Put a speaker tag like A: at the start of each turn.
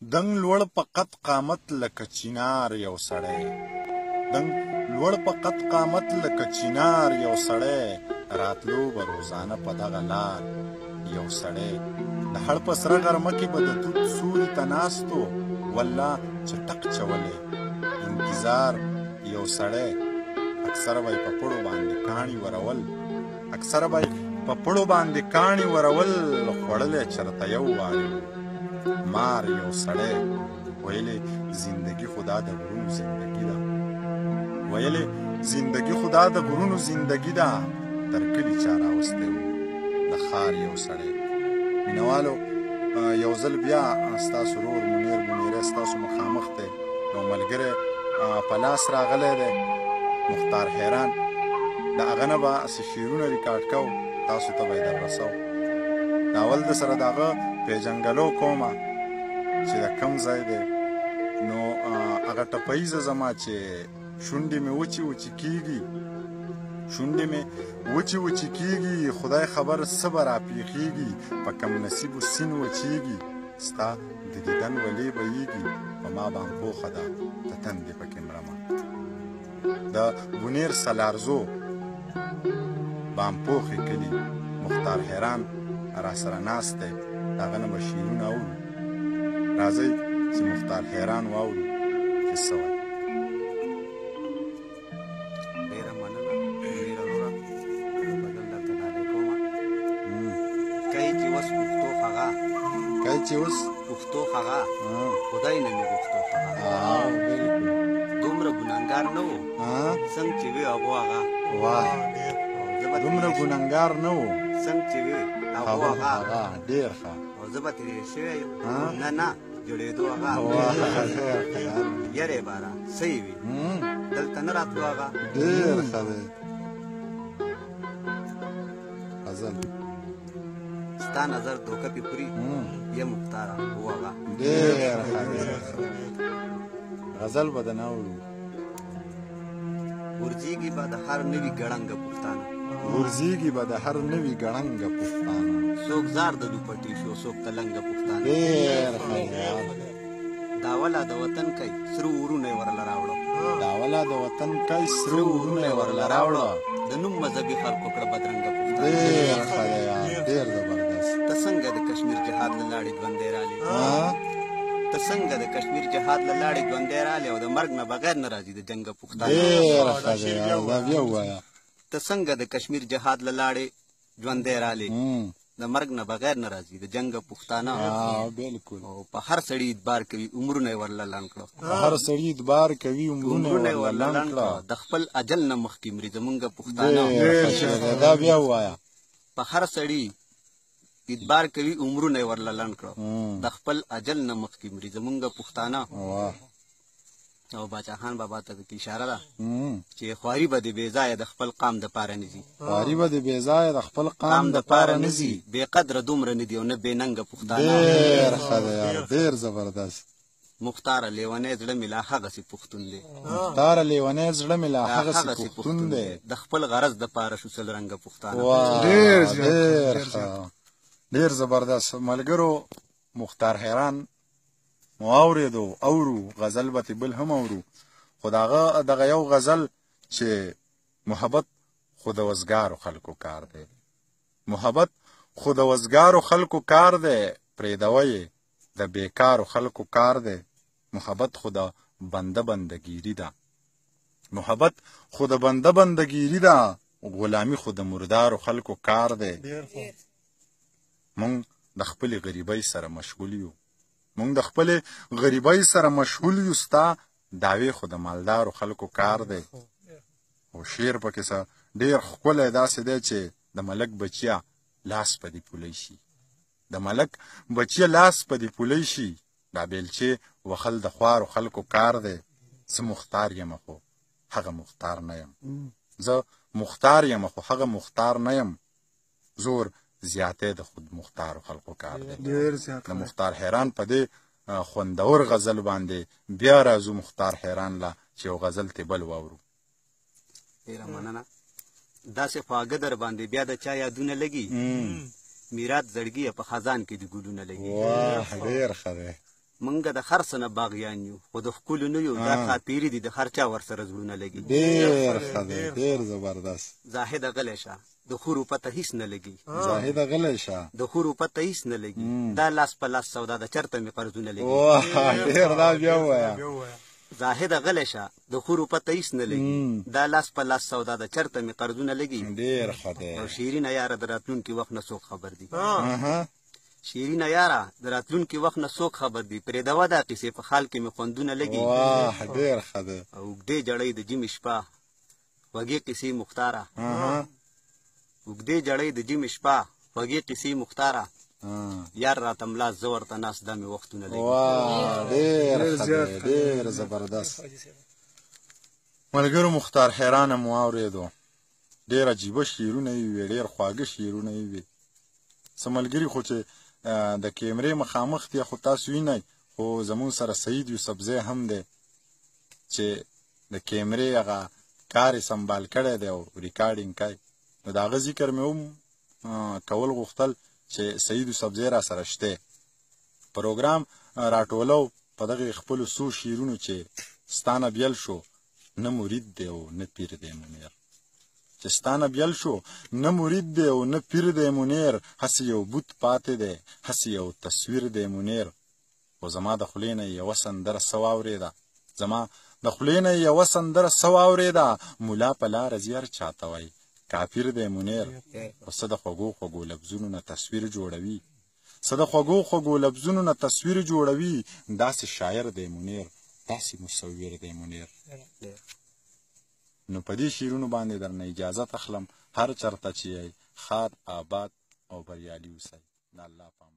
A: دنګ لوړ په قد قامت لکه چنار یو سړی، دنګ لوړ په قد قامت لکه چنار یو سړی، راتلو به روزانه په دغه لار یو سړی. د هړ په سره غرمه کې به د توت سوري ته ناستو، والله چې ټق چولی انتظار یو سړی. اکثره به یې په پړو باندې کاڼي ورول، اکثره به یې په پړو باندې کاڼي ورول، خوړلی چرته یو وارې مار یو سړی. ویلې زندگی خدا د غرونو زندگی ده، ویلې زندگی خدا د غرونو زندگی ده، تر کلي چا راوستی و د ښار یو سړی. مینوالو یو ځل بیا ستاسو ورور منیر بونیری ستاسو مخامخ دی، یو ملګری په لاس راغلی دی مختار حیران، د هغه نه به څه شعرونه ریکارډ کوو، تاسو ته به یې در رسوو. د اول د سره د هغه پېژنګلو کومه چې د کم ځای دی، نو هغه ټپه زما چې شونډې مې وچې وچې کېږي، شونډې مې وچې وچې کېږي، خدای خبر څه به راپېښېږي، په کم نصیبو سین وچېږي، ستا د دیدن ولې بهیږي، په ما بامپوښه ده د تندې پکې مرمه. د بونیر سلارزو بامپوښې کلي مختار حیران را سره ناست دی، د هغه نه به شعرونه اورو. راځئ چې مختار حیران واورو چې څه وایي.
B: ډېره مننه منیر وروره، یو غزل درته ډالۍ کومه. کوي چې اوس پښتو هغه،
A: کوي چې اوس
B: پښتو هغه، خدای نه مې غوښتو هغه.
A: بالکل
B: دومره ګناهګار نه و څنګه چې وي هغو هغه.
A: واه، دومره ګناهګار نه و
B: څنګه چې وي هغو هغه.
A: ډېر ښه.
B: او زه به ترې شوی یم، نه نه جوړېدو هغه. یارې باره صحیح وي، دلته نه راتلو هغه.
A: ډېر ښه دی غزل.
B: ستا نظر دوکه پې خوري یه مختاره هو هغه.
A: ډېر ښه، ډېر ښه غزل به درنه اورو.
B: غورځېږي به د هر نوي ګړنګه پښتانه،
A: غورځېږي به د هر نوي ګړنګه پښتانه،
B: څوک زار د دوپټې شو څوک تلنګه پښتانه.
A: ډېر ښه.
B: داوله د وطن کوي سره ورونه یې ورله راوړه،
A: داوله د وطن کوي سره ورونه یې ورله راوړه،
B: د نوم مذهبي خلکو کړه بدرنګه پښتانه.
A: ډېر ښه دی یار، ډېر زبردست.
B: ته څنګه د کشمیر جهاد له لاړې ژوندی رالې، ته څنګه د کشمیر جهاد له لاړې ژوندی رالې، او د مرګ نه بغیر نه راځي د جنګه پښتانه.
A: ډېر ښه دی یار، دا بیا ووایه.
B: ته څنګه د کشمیر جهاد له لاړې ژوندی رالې، د مرګ نه بغیر نه راځي د جنګه پښتانه.
A: بالکل.
B: او په هر سړي اعتبار کوي عمرونه یې ورله لنډ کړه،
A: په هر سړي اعتبار کوي عمرونه یې ورله لنډ کړه،
B: د خپل اجل نه مخکې مري زمونږ پښتانه.
A: دا بیا ووایه.
B: په هر سړي اعتبار کوي عمرونه یې ورله لنډ کړه، د خپل اجل نه مخکې مري زمونږ پښتانه. او باچا خان بابا ته پکې اشاره ده چې خواري به دې بې ځایه د خپل قام دپاره نه ځي،
A: خواري به دې بې ځایه د خپل قام دپاره نه ځي،
B: بې قدره دومره نه دي او نه بې ننګه پښتانه.
A: ډېر ښه دی یار، ډېر زبردست.
B: مختاره لیونی زړه مې لا هغسې پښتون دی،
A: مختاره لیونی زړه مې لا هغسې پښتون دی،
B: د خپل غرض دپاره شو سل رنګه پښتانه.
A: ډېر ډېر ښه، ډېر زبردست. ملګرو مختار حیران مو اورېدو، اورو غزل به ترې بل هم اورو، خو د هغه دغه یو غزل چې محبت خو د وزګارو خلکو کار دی، محبت خو د وزګارو خلکو کار دی، پرېږدوه یې د بېکارو خلکو کار دی، محبت خو د بنده بندګیري ده، محبت خو د بنده بندګیري ده، غلامي خو د مردارو خلکو کار دی. مونږ د خپلې غریبۍ سره مشغول یو، مونږ د خپلې غریبۍ سره مشغول یو، ستا دعوې خو د مالدارو خلکو کار دی. او شعر پکې څه ډېر ښکلی داسې دی چې د ملک بچیه لاس په دې پولۍ شي، د ملک بچیه لاس په دې پولۍ شي، دا بیلچې وخل د خوارو خلکو کار دی. زه مختار یم خو هغه مختار نه یم، زه مختار یم خو هغه مختار نه یم، زور زیاتی د خود مختارو خلکو کار دی. د مختار حیران په دې خوندور غزل باندې بیا راځو مختار حیران له چې یو غزل ترې بل واورو.
B: ډېره مننه. داسې خواږه در باندې بیا د چا یادونه لګي، میرات زړګیه په خزان کې د ګلونه لګي.
A: واه، ډېر ښه دی.
B: موږ مونږ د هر څه نه باغیان یو، خو د ښکلو نه یو. دا ښاپېري دي، د هر چا ورسره زړونه لګي.
A: ډېر ښه دی، ډېر زبردست.
B: زاهده غلی شه، د خورو پته هیڅ نه لګي.
A: زاهده غلی شه،
B: د خورو پته هیڅ نه لګي. دا لاس په لاس سودا ده، چرته مې قرضونه لګي.
A: واه، ډېر. دا بیا ووایه.
B: زاهده غلی شه، د خورو پته هیڅ نه لګي. دا لاس په لاس سودا ده، چرته مې قرضونه لګي.
A: ډېر ښه دی.
B: او شیرینه یاره، د راتلونکي وخت نه څوک خبر دي؟ شیرینه یاره، د راتلونکي وخت نه څوک خبر دي؟ پرېږدوه دا قیصې، په خال کې مې خوندونه لګي.
A: واه، ډېر ښه دی.
B: او اوږدې جړۍ د جمعې شپه خوږې قیصې مختاره، اوږدې جړۍ د جمعې شپه خوږې قیصې مختاره، یار راته ملا، زه ورته ناست، دا مې وختونه لګي.
A: واه، ډېر ښه دی، ډېر زبردست. ملګرو، مختار حیرانه مو واورېدو. ډېر عجیبه شعرونه یې وي، ډېر خواږه شعرونه یې وي. څه ملګري خو چې د کیمرې مخامخ دی خو تاسو وینئ، خو زمونږ سره سعید یوسفزی هم دی چې د کیمرې هغه کار یې سنبال کړی دی او ریکارډینګ کوي. نو د هغه ذکر مې هم کول غوښتل چې سعید یوسفزی را سره شته. پروګرام راټولو په دغه خپلو څو شعرونو چې ستانه بیل شو نه مرید دی او نه پیر دی منیر، چې ستانه بیل شو نه مرید دی او نه پیر دی منیر، هسې یو بت پاتې دی، هسې یو تصویر دی منیر. خو زما د خولې نه یوه سندره څه واورېده، زما د خولې نه یوه سندره څه واورېده، ملا په لاره ځي هر چاته وایي کافر دی منیر. خو څه د خوږو خوږو لفظونو نه تصویر جوړوي، څه د خوږو خوږو لفظونو نه تصویر جوړوي، داسې شاعر دی منیر، داسې مصور دی منیر. نو په دې شعرونو باندې درنه اجازت اخلم. هر چرته چې یئ ښاد، آباد او بریالي اوسئ. د الله په امان.